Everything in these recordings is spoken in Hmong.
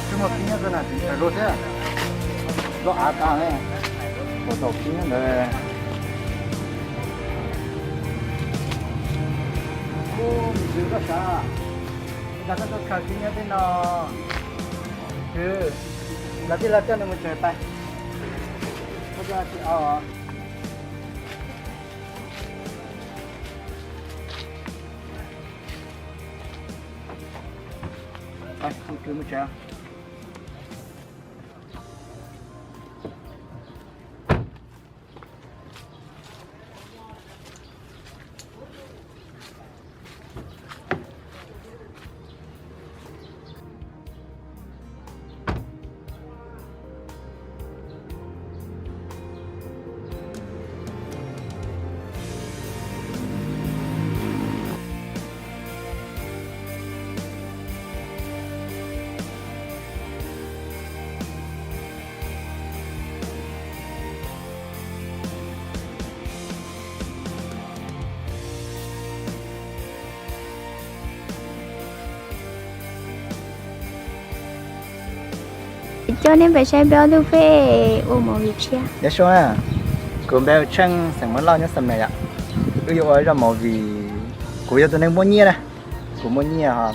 Tsis muaj khib nyob txog na, tsis muaj lub thiab. Lub av tag ne, ua tau khib nyob ntawd. Ub, tus koj sav, ua cas koj tuaj khaws khib nyob tej no? Kwv, los tij laug coj nws mus tsev pais. Koj tsis au. Pais, kwv mus tsev. Coj nej pais saib peb ob tug pheej ua movie tshiab. Nyob zoo, kuv npe hu Tsheej, xeem Hmoob Lauj, nyob Xam Meem yom. Wb yuav ua zaj movie, kuv yog tus neeg muaj nyiaj na, kuv muaj nyiaj ho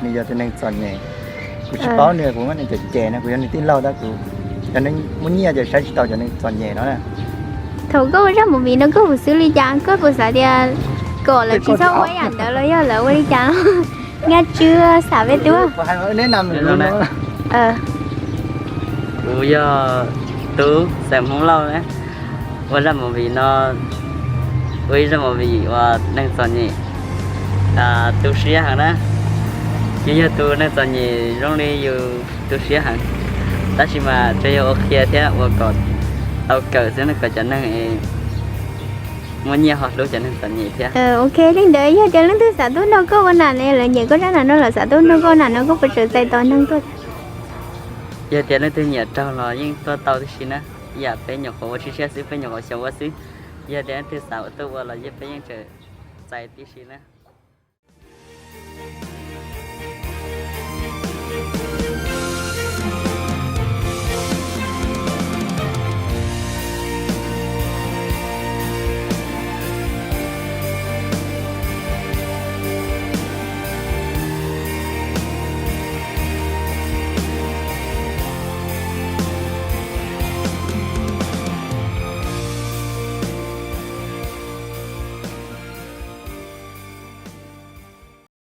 nws yog tus neeg txom nyem. Kuv tsis paub nws, kuv muab nws cem cem no, kuv yog nws tij laug tab kuv yog neeg muaj nyiaj ces saib tsis taus cov neeg txom nyem no na. Thaum koj ua zaj movie no koj puas xav li cas, koj puas xav tias kom lawv tsis txhob ua ib yam ntawd los yog lawv ua li cas? Nkaj Tswb, xav peb tub. Kuv yog Tub, xeem Hmoob Lauj na. Ua zaj movie no, ua ib zaj movie uas neeg txom nyem tu siab heev na. Yus yog tus neeg txom nyem zoo li yus tu siab heev, tab sis mas tsuas yog ua qhia thiab ua kom tau kawm xwb no, kom cov neeg muaj nyiaj ho hlub cov neeg txom nyem thiab. Ok, li ntawd yog tias leej twg xav tuaj nrog koj ua nam ne, lawv nyiam koj zaj nam no lawv xav tuaj nrog koj ua nam no koj puas tseem txais tos neeg tuaj? Yog tias leej twg nyiam raug los yeej tuaj tau tib si na. Ib yam peb nyuam qhuav ua tshiab tshiab xwb, peb nyuam qhuav xyaum ua xwb. Yog tias leej twg xav tuaj ua los yeej peb yeej tseem txais tib si na.